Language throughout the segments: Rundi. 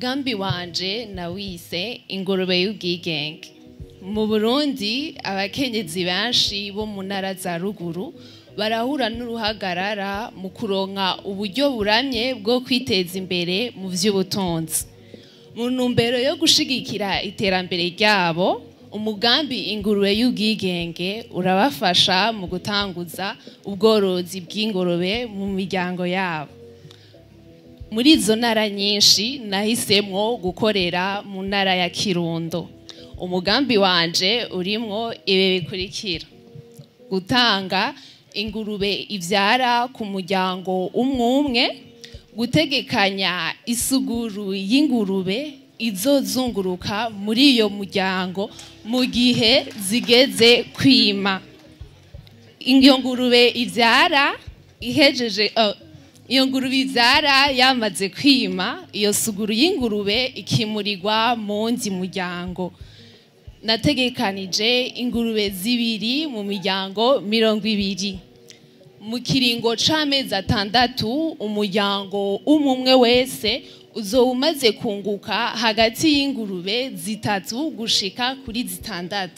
Umugambi wanje nawise ingurube y'ubwigenge. Mu Burundi abakenyezi benshi bo mu ntara za ruguru barahura n'uruhagarara mu kuronka uburyo buramye bwo kwiteza imbere mu vy'ubutunzi. Mu ntumbero yo gushigikira iterambere ryabo, umugambi ingurube y'ubwigenge urabafasha mu gutanguza ubworozi bw'ingurube mu miryango yabo. Muri izo ntara nyinshi nahisemwo gukorera mu ntara ya Kirundo. Umugambi wanje urimwo ibi bikurikira: gutanga ingurube ivyara ku muryango umwe umwe, gutegekanya isuguru y'ingurube izozunguruka muri iyo muryango mu gihe zigeze kwima. Iyo ngurube ivyara ihejeje iyo ngurube ivyara yamaze kwima, iyo suguru y'ingurube ikimurirwa mu wundi muryango. Nategekanije ingurube zibiri mu miryango 20. Mu kiringo c'amezi 6 umuryango umwe wese uzoba umaze kunguka hagati y'ingurube 3 gushika kuri 6.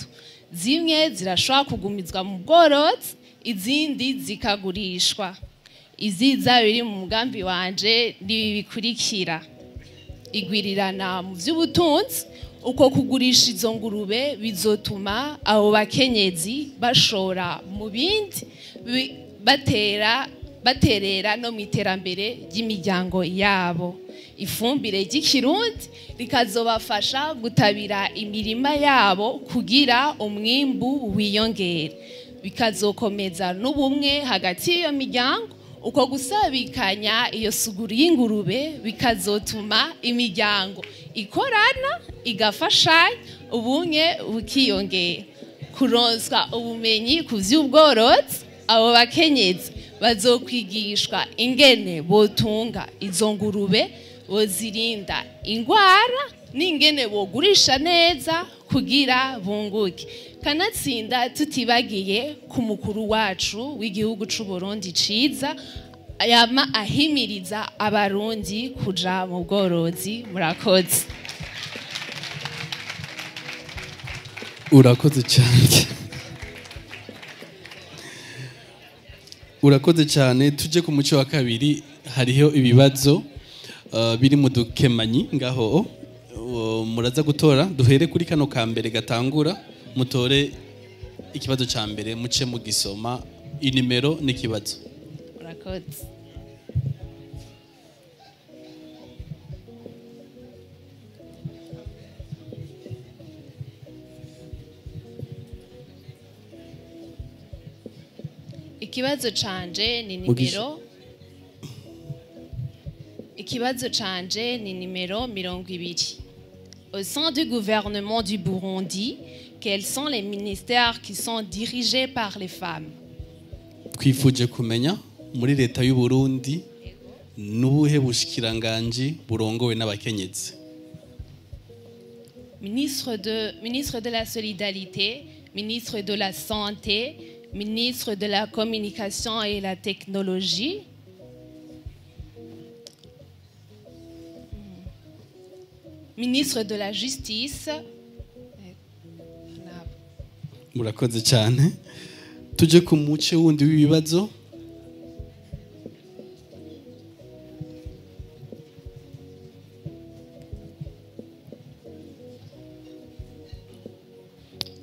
Zimwe zirashobora kugumizwa mu bworozi, izindi zikagurishwa. Iziza biri mu mugambi wanje nibi bikurikira: igwirirana mu vy'ubutunzi. Uko kugurisha izo ngurube bizotuma abo bakenyezi bashora mu bindi, baterera no mu iterambere ry'imiryango yabo. Ifumbire ry'ikirundi rikazobafasha gutabira imirima yabo kugira umwimbu wiyongere, bikazokomeza n'ubumwe hagati y'iyo miryango. Uko gusabikanya iyo suguru y'ingurube bikazotuma imiryango ikorana, igafashanya, ubumwe bukiyongera. Kuronswa ubumenyi ku vy'ubworozi, abo bakenyezi bazokwigishwa ingene botunga izo ngurube, bozirinda ingwara n'ingene bogurisha neza kugira bunguke. Kanatsinda tutibagiye ku mukuru wacu w'igihugu c'u Burundi ciza, yama ahimiriza abarundi kuja mu bworozi. Murakoze. Urakoze cyane. Urakoze cyane. Tuje ku muco wa kabiri, hariho ibibazo biri mu dukemanyi ngaho muraza gutora. Duhere kuri kano ka mbere gatangura, mutore ikibazo ca mbere muce mugisoma inimero n'ikibazo. Urakoze. Ikibazo canje ni nimero Ikibazo canje ni nimero 20. Au sein du gouvernement du Burundi, quels sont les ministères qui sont dirigés par les femmes? Twifuje kumenya muri leta y'u Burundi nubuhe bushikiranganji burongowe n'abakenyezi. Ministre de la Solidarité, ministre de la Santé, ministre de la Communication et la Technologie, ministre de la Justice. Murakoze cyane. Tuje ku muce wundi w'ibibazo.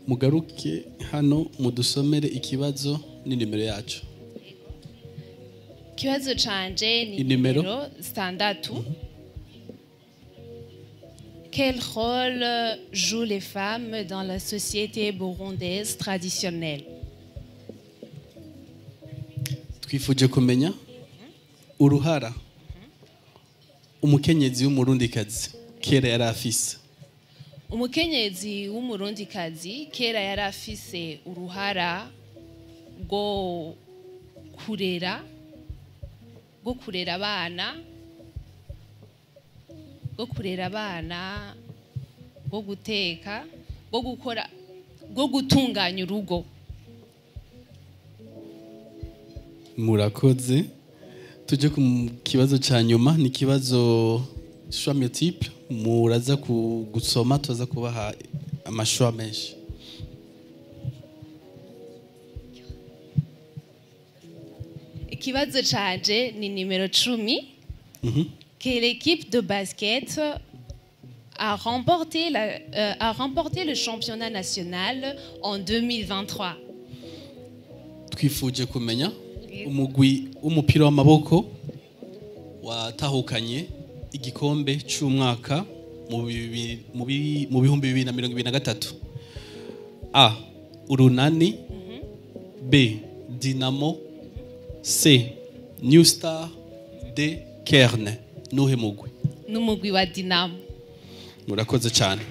Mugaruke hano mudusomere ikibazo n'inimero yacu. Ikibazo canje ni nimero 6. Quel rôle jouent les femmes dans la société burundaise traditionnelle? Twifuje kumenya uruhara umukenyezi w'umurundikazi kera yari afise. Umukenyezi w'umurundikazi kera yari afise uruhara rwo kurera abana, rwo guteka, rwo gukora, rwo gutunganya urugo. Murakoze. Tuje ku kibazo ca nyuma, ni kibazo choix multiple. Muraza gusoma, tuza kubaha ama choix menshi. Ikibazo canje ni nimero 10. Quelle équipe de basket a remporté le championnat national en 2023? Twifuje kumenya umugwi w'umupira w'amaboko watahukanye igikombe c'umwaka mu 2023. A, Urunani, B, Dinamo, C, New Star, D, Kerne. Nuhe mugwi? N'umugwi wa Dinamo. Murakoze cyane.